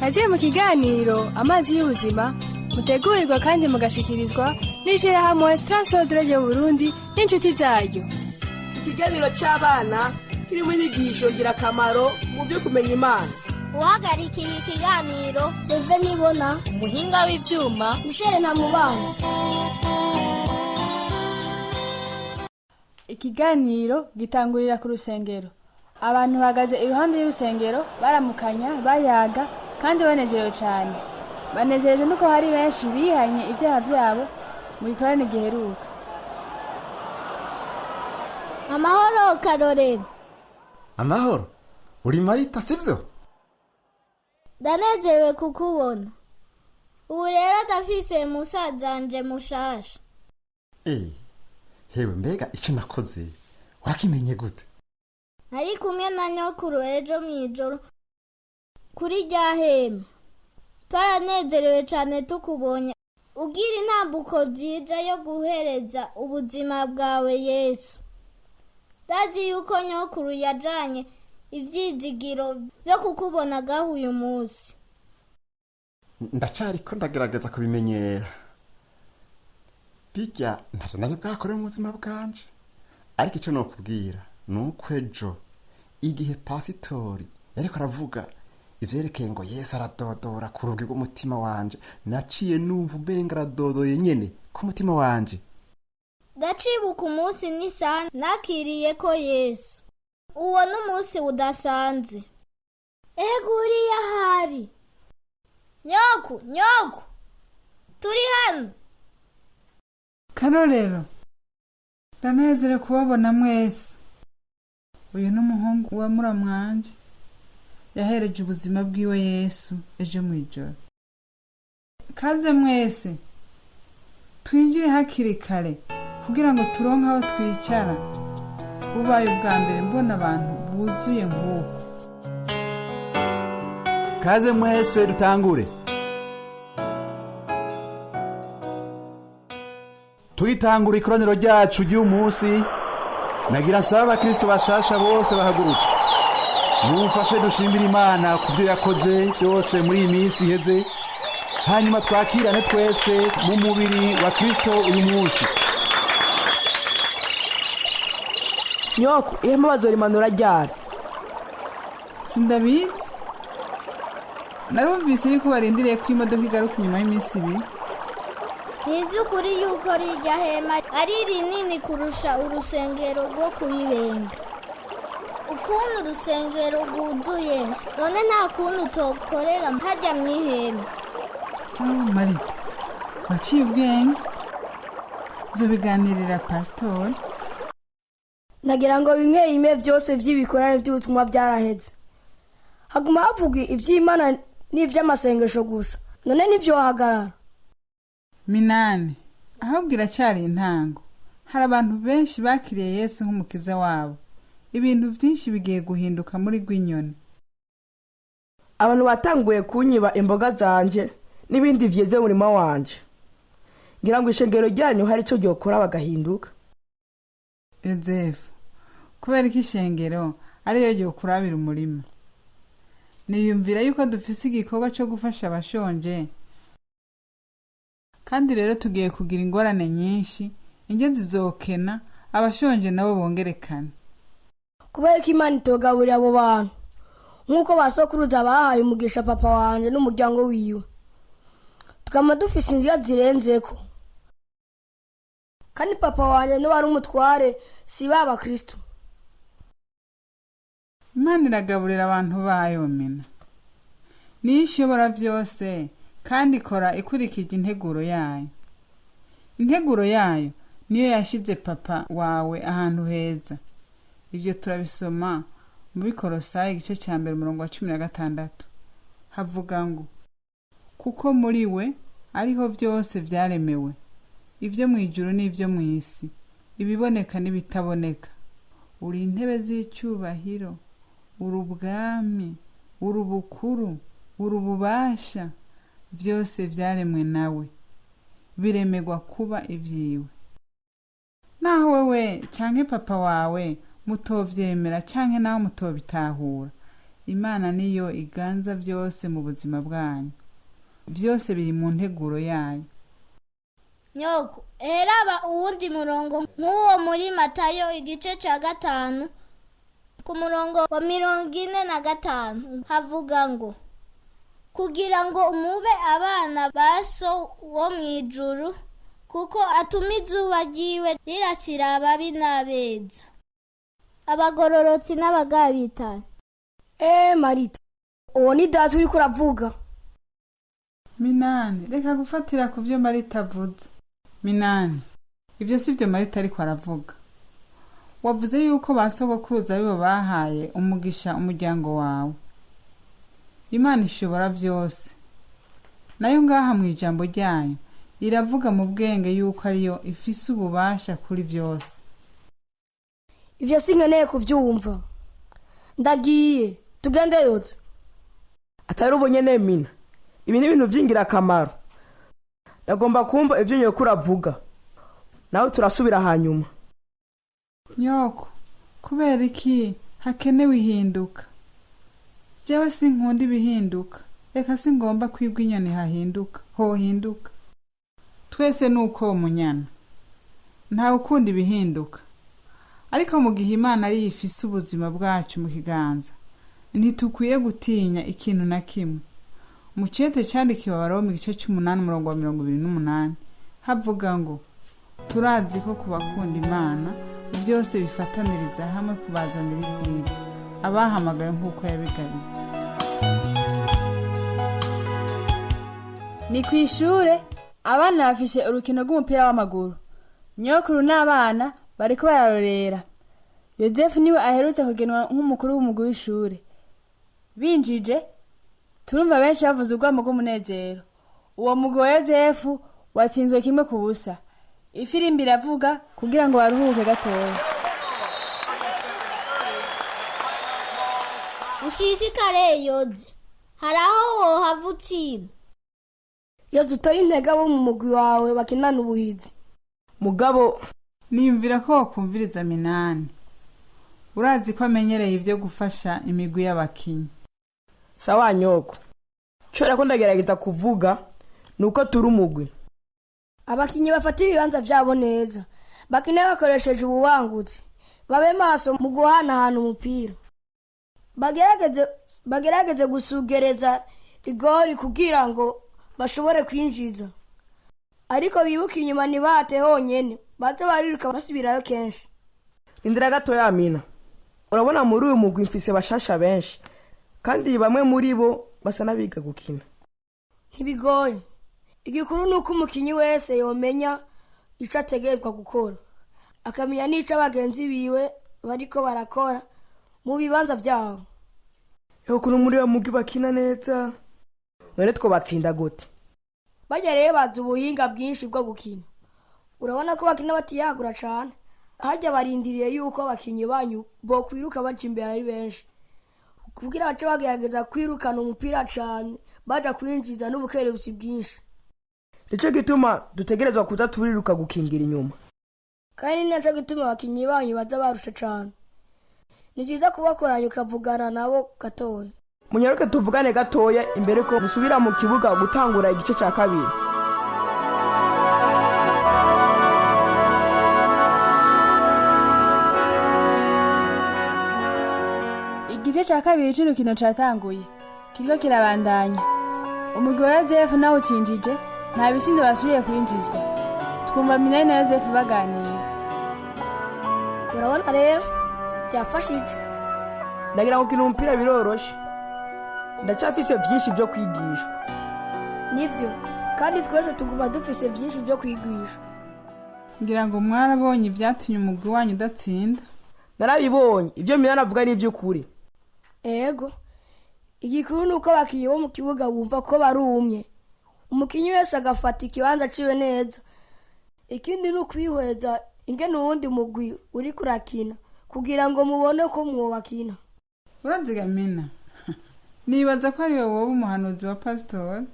Kaze mu kiganiro Amazi y'Ubuzima, mutegurirwa kandi mugashikirizwa n'ishirahamwe Transodre Burundi n'inshuti zaryo. Ikiganiro cy'abana kirimo inyigisho ngirakamaro mu byo kumenya Imana. Uhagarikiye ikiganiro, Seve Nibona. Umuhinga w'ibyuma, Michel Ntamubana. Ikiganiro gitangurira ku rusengero. Abantu bahagaze iruhande y'urusengero, baramukanya, bayaga kandi banezerewe cyane. Banezereje nuko hari benshi bihanye ibyaha byabo mu gikorane giheruka. Amahoro, Karorero. Amahoro. Uri Marita, sibyo? Ndanezerewe kukubona. Ubu rero ndafise musazanje mushasha. Eh, hewe, mbega icyo nakoze wakimenye gute? Nari kumwe na nyokuru ejo mw'ijoro kuri rya hema. Twaranezerewe cyane tukubonye ugira intambuko nziza yo guhereza ubuzima bwawe Yesu. Ndazi yuko nyokuru yajanye ivyizigiro byo kukubona gaho uyu munsi. Ndacariko ndagerageza kubimenyera. Bijya ntacyo nari bwakore mu buzima bwanje, ariko icyo nokubwira ni uko ejo igihe pasitori yariko aravuga ivyerekeye ngo Yesu aradodora ku rugi rw'umutima wanje, naciye numva umenga aradodoye nyene ku mutima wanje. Ndacibuka umunsi n'isaha nakiriye ko Yesu. Uwo ni umunsi udasanzwe. Ehega, uriya ahari. Nyoku, nyoku, turi hano. Karorero, ndanezerewe kubabona mwese. Uyu ni umuhungu wa muramwanje, yahereje ubuzima bwiwe Yesu ejo mu ijoro. Kaze mwese, twinjire hakiri kare kugira ngo turonke aho twicara. Bubaye ubwa mbere mbona abantu buzuye nk'uku. Kaze mwese, dutangure. Tuyitangura ikoraniro ryacu ry'uyu munsi, nagira nsaba abakristo bashasha bose bahaguruke, mumfashe dushimire Imana ku byo yakoze byose muri iyi minsi iheze, hanyuma twakirane twese mu mubiri wa Kristo uyu munsi. Nyoko, ihema bazorimanura ryari? Sindabizi. Narumvise yuko barindiriye ko imodoka igaruka inyuma y'iminsi 2. Ni iby'ukuri yuko rirya hema ari rinini kurusha urusengero rwo kubibenga. Ukuntu urusengero rwuzuye, none nta kuntu tokorera hajya mu ihema? Oh, Marita, waciye ubwenge. Zobiganirira pasitori. Nagira ngo bimwe bimwe byose by'ibikorane by'ubutumwa byaraheze, haguma havugwa iby'Imana n'iby'amasengesho gusa. None nibyo wahagarara? Minani, ahubwo iracyari intango. Hari abantu benshi bakiriye Yesu nk'umukiza wabo. Ibintu byinshi bigiye guhinduka muri Rw'inyoni. Abantu batanguye kunyiba imboga zanje n'ibindi vyeze mu murima wanje. Ngira ngo ishengero ryanyu hari ico ryokora bagahinduka. Yozefu, kubera ko ishengero ariyo ryokurabira umurima, niyumvira yuko dufise igikorwa cyo gufasha abashonje. Kandi rero tugiye kugira ingorane nyinshi, indya zizokena, abashonje nabo bongerekane. Kubera ko Imana itogaburira abo bantu nk'uko ba sokuruza bahaye umugisha papa wanjye n'umuryango wiwe, tukaba dufise inzira zirenzeko, kandi papa wanjye niba ari umutware, si ba bakristo? Imana iragaburira abantu bayo, mina. Niyo ishobora byose kandi ikora ikurikije integuro yayo. Integuro yayo niyo yashyize papa wawe ahantu heza. Ibyo turabisoma mu Bikorosayi, igice cya 1, umurongo wa 16. Havuga ngo: "Kuko muri we ariho byose byaremewe, ibyo mu ijuru n'ibyo mu isi, ibiboneka n'ibitaboneka." Uri intebe z'icyubahiro, uri ubwami, uri ubukuru, uri ububasha, byose byaremwe nawe, biremerwa kuba ibyiwe. Naho wewe canke papa wawe mutovyemera canke naho mutobitahura. Imana niyo iganza byose mu buzima bwanyu. Byose biri mu nteguro yayo. Nyoko, eraba uwundi murongo nk'uwo muri Matayo igice cya 5 ku murongo wa 45 havuga ngo kugira ngo mube abana ba so wo mu ijuru, kuko atuma izuba ryiwe rirasira ababi n'abeza, abagororotsi n'abagabitanye. Eee Marita, uwo ni data uriko uravuga. Minani, reka gufatira ku byo Marita avuze. Minani, ibyo si byo Marita ariko aravuga. Wavuze yuko ba sogokuruza aribo bahaye umugisha umuryango wawe. Imana ishobora byose. Nayo ngaha mu ijambo ryayo iravuga mu bwenge yuko ariyo ifise ububasha kuri byose. Ivyo sinkeneye kuvyumva. Ndagiye, tugende yoza. Atari ubunyene Mina, ibi ni ibintu vy'ingirakamaro. Ndagomba kumva ivyo nyokuru avuga, nawe turasubira hanyuma. Nyoko, kubera iki hakenewe ihinduka? Jewe sinkunda ibihinduka. Reka singomba kwibwa inyoni hahinduka, hohinduka. Twese ni uko munyana. Ntawe ukunda ibihinduka. Ariko mu gihe Imana ariyo ifise ubuzima bwacu mu kiganza, ntitukwiye gutinya ikintu na kimwe. Mu cete candikiwe Abaroma igice c'umunani umurongo wa 28 havuga ngo turazi ko ku bakunda Imana byose bifataniriza hamwe kubazanira ibyiza, abahamagaye nk'uko yabigabiye. Ni ku ishure, abana bafise urukino rw'umupira w'amaguru. Nyokuru n'abana bariko bararorera. Yozefu niwe aherutse kugenwa nk'umukuru w'umugwi w'ishure. Binjije, turumva benshi bavuze urwamo rw'umunezero. Uwo mugwi wa Yozefu watsinzwe 1-0. Ifirimbi iravuga kugira ngo baruhuke gatoya. Ushishikare Yoze, hari aho wohava utsinda. Yoza utore intege abo mu mugwi wawe bakinana ubuhizi. Mugabo Niyumvira ko wokumviriza Minani. Urazi ko amenyereye ibyo gufasha imigwi y'abakinyi. Sawa nyoko, cora ko ndagerageza kuvuga nuko turi umugwi. Abakinyi bafata ibibanza vyabo neza, bakine bakoresheje ububangutsi, babe maso mu guhanahana umupira, bagerageze gusugereza igori kugira ngo bashobore kwinjiza, ariko bibuke inyuma ntibate honyene, baze bariruka basubirayo kenshi. Indira gatoya Mina, urabona muri uyu mugwi mfise bashasha benshi, kandi bamwe muri bo basa n'abiga gukina. Ntibigoye, igikuru ni uko umukinyi wese yomenya ico ategerezwa gukora, akamenya n'ico abagenzi biwe bariko barakora mu bibanza vyabo. Eho ukuntu muri uyu mugwi bakina neza, none twobatsinda gute? Barya rero bazi ubuhinga bwinshi bwo gukina. Urabona ko bakina batiyagura cane, harya barindiriye yuko abakinyi banyu bokwiruka baja imbere ari benshi, kugira bace bagerageza kwirukana umupira cane baja kwinjiza n'ubukerebutsi bwinshi. Nico gituma dutegerezwa kuza turiruka gukingira inyuma. Kandi ni naco gituma abakinyi banyu baza barusha cane. Ni vyiza kubakoranya ukavugana nabo gatoya. Munyaruke tuvugane gatoya imbere ko musubira mu kibuga gutangura igice ca kabiri. Igice ca kabiri c'urukino catanguye, kiriko kirabandanya. Umugwi wa Yozefu nawe utsinjije, nta bisindo basubiye kwinjizwa. Twumva Minani na Yozefu baganira. Urabona rero byafashije. Ndagira ngo gukina umupira biroroshe, ndacyafise vyinshi vyo kwigishwa. Nivyo, kandi twese tuguma dufise vyinshi vyo kwigisha. Ngira ngo mwarabonye ibyatumye umugwi wanyu udatsinda. Narabibonye, ivyo Minani avuga ni ivy'ukuri. Ego, igikuru ni uko abakinyi bo mu kibuga bumva ko barumye, umukinyi wese agafata ikibanza ciwe neza. Ikindi ni ukwihweza ingene uwundi mugwi uriko urakina kugira ngo mubone ko mwobakina. Uraziga Mina, nibaza ko ariwe woba umuhanuzi wa pasitori.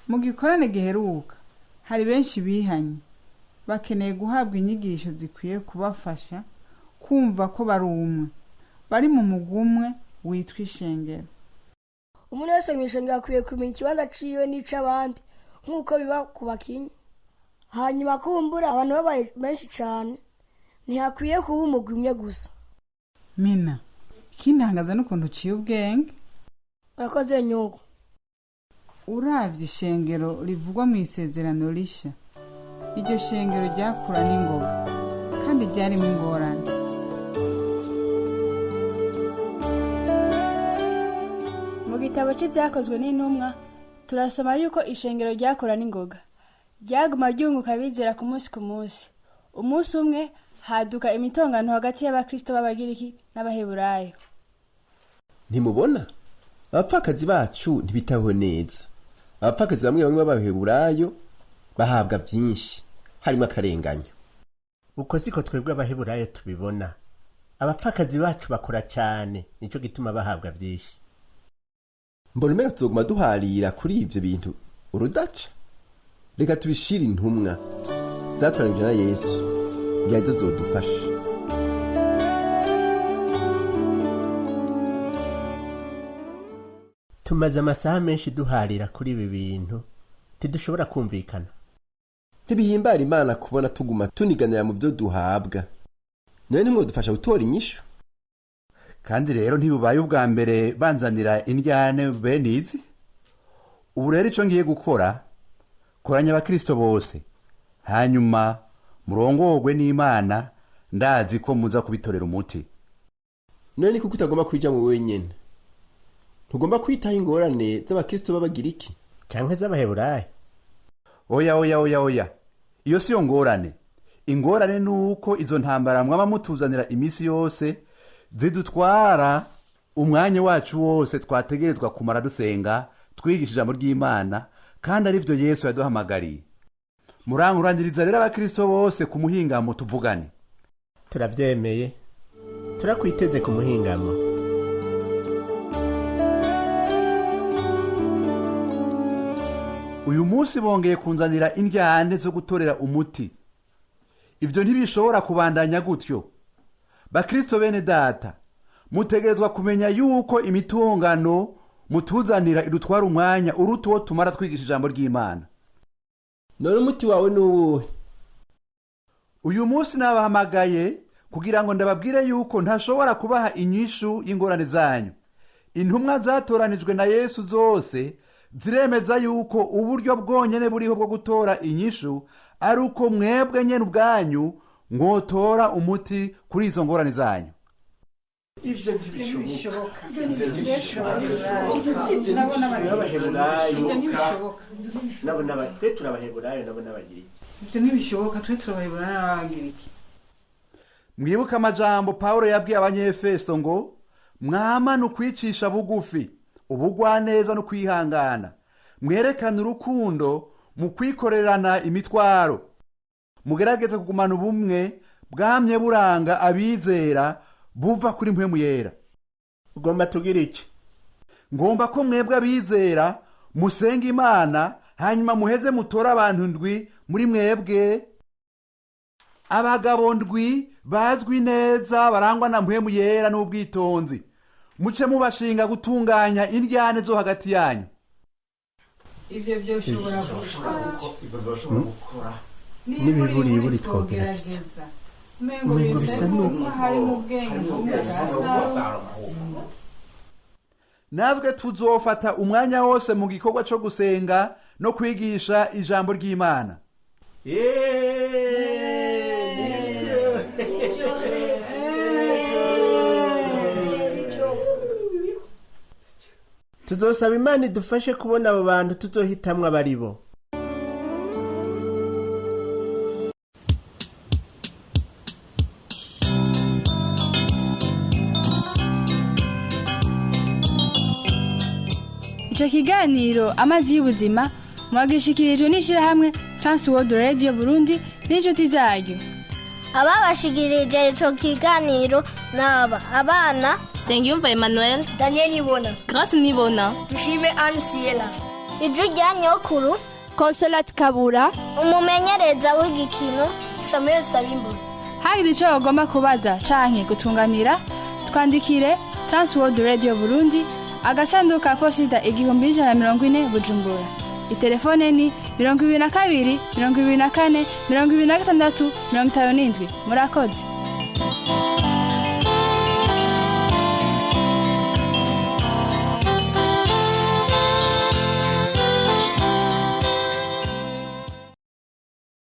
Mu gikorane giheruka hari benshi bihanye, bakeneye guhabwa inyigisho zikwiye kubafasha kumva ko bari umwe, bari mu mugwi umwe. witwa ishengero. Umuntu wese mu ishengero akwiye kumenya ikibanza ciwe n'ic'abandi nk'uko biba ku bakinyi. Hanyuma kumbura abantu babaye benshi cane, ntihakwiye kuba umugwi umwe gusa. Mina, ikintangaza n'ukuntu uciye ubwenge. Urakoze nyoko. Uravye ishengero rivugwa mu isezerano rishya, iryo shengero ryakura n'ingoga kandi ryarimo ingorane. Mu gitabo c'Ibyakozwe n'Intumwa turasoma yuko ishengero ryakora n'ingoga, ryaguma ryunguka abizera ku munsi ku munsi. Umunsi umwe haduka imitongano hagati y'abakristo b'Abagiriki n'Abaheburayo. Ntimubona abapfakazi bacu ntibitaweho neza. Abapfakazi bamwe bamwe b'Abaheburayo bahabwa byinshi, harimo akarenganyo. Uko siko twebwe Abaheburayo tubibona. Abapfakazi bacu bakora cyane, nicyo gituma bahabwa byinshi. Mbona umenga tuzoguma duharira kuri ibyo bintu urudaca. Reka tubishire intumwa zatoranijwe na Yesu, ngira zodufasha. Tumaze amasaha menshi duharira kuri ibi bintu, ntidushobora kumvikana. Ntibihimbara Imana kubona tuguma tuniganira mu byo duhabwa. None ntimwodufasha gutora inyishu? Kandi rero ntibubaye ubwa mbere banzanira indyane bene izi. Ubu rero icyo ngiye gukora, koranya abakristo bose, hanyuma murongorwe n'Imana. Ndazi ko muza kubitorera umuti. None ni kuko utagomba kwijamo wenyine? Ntugomba kwitaho ingorane z'abakristo b'Abagiriki canke z'Abaheburayo? Oya, oya, oya, oya, iyo si yo ngorane. Ingorane ni uko izo ntambara mwaba mutuzanira iminsi yose zidutwara umwanya wacu wose twategerezwa kumara dusenga, twigisha ijambo ry'Imana, kandi ari byo Yesu yaduhamagariye. Muranguraniriza rero abakristo bose ku muhingamo, tuvugane. Turabyemeye, turakwiteze ku muhingamo. Uyu munsi bongeye kunzanira indyane zo gutorera umuti. Ibyo ntibishobora kubandanya gutyo. Bakristo bene data, mutegerezwa kumenya yuko imitungano mutuzanira idutwara umwanya uruta uwo tumara twigisha ijambo ry'Imana. None umuti wawe ni uwuhe? Uyu munsi nabahamagaye kugira ngo ndababwire yuko ntashobora kubaha inyishu y'ingorane zanyu. Intumwa zatoranijwe na Yesu zose ziremeza yuko uburyo bwonyene buriho bwo gutora inyishu ari uko mwebwe nyene ubwanyu mwotora umuti kuri izo ngorane zanyu. Ibyo ntibishoboka. Nabo Abaheburayo Ibyo ntibishoboka. Nabo twe turabaheburayo, nabo n'Abagiriki. Ibyo ntibishoboka, twe turabaheburayo n'Abagiriki. Mwibuke amajambo Pawulo yabwiye Abanyefeso ngo: "Mwamane ukwicisha bugufi, ubugwaneza no kwihangana, mwerekane urukundo mu kwikorerana imitwaro, mugerageze kugumana ubumwe bwamye buranga abizera buva kuri Mpwemu Yera." Ugomba tugira iki? Ngomba ko mwebwe abizera musenga Imana, hanyuma muheze mutore abantu ndwi muri mwebwe, abagabo ndwi bazwi neza, barangwa na Mpwemu Yera n'ubwitonzi, muce mubashinga gutunganya indyane zo hagati yanyu. Ibyo byoshobora gukora. N'ibiburiburi twogerageza. Umengo Umengo bisa bisa n'uko n'uko harimo ubwenge bumwe bwa Salomo. Natwe tuzofata umwanya wose mu gikorwa cyo gusenga no kwigisha ijambo ry'Imana. Tuzosaba Imana idufashe kubona abo bantu tuzohitamwo abari bo. Icyo kiganiro Amazi y'Ubuzima mwagishikirijwe n'ishyirahamwe Transworld Radio Burundi n'inshuti zaryo. Ababashikirije ico kiganiro naba abana Nsengiyumva Emmanuel, Daniel Nibona, Grace Nibona, Dushime Anne Siela, Ijwi rya Nyokuru, Consolate Kabura. Umumenyereza w'igikino Samuel Sabimbona. Hagize icyo bagomba kubaza canke gutunganira, twandikire. Transworld Radio Burundi, agasanduku ka posita 1140, Bujumbura. Itelefone ni 22, 24, 26, 57. Murakoze.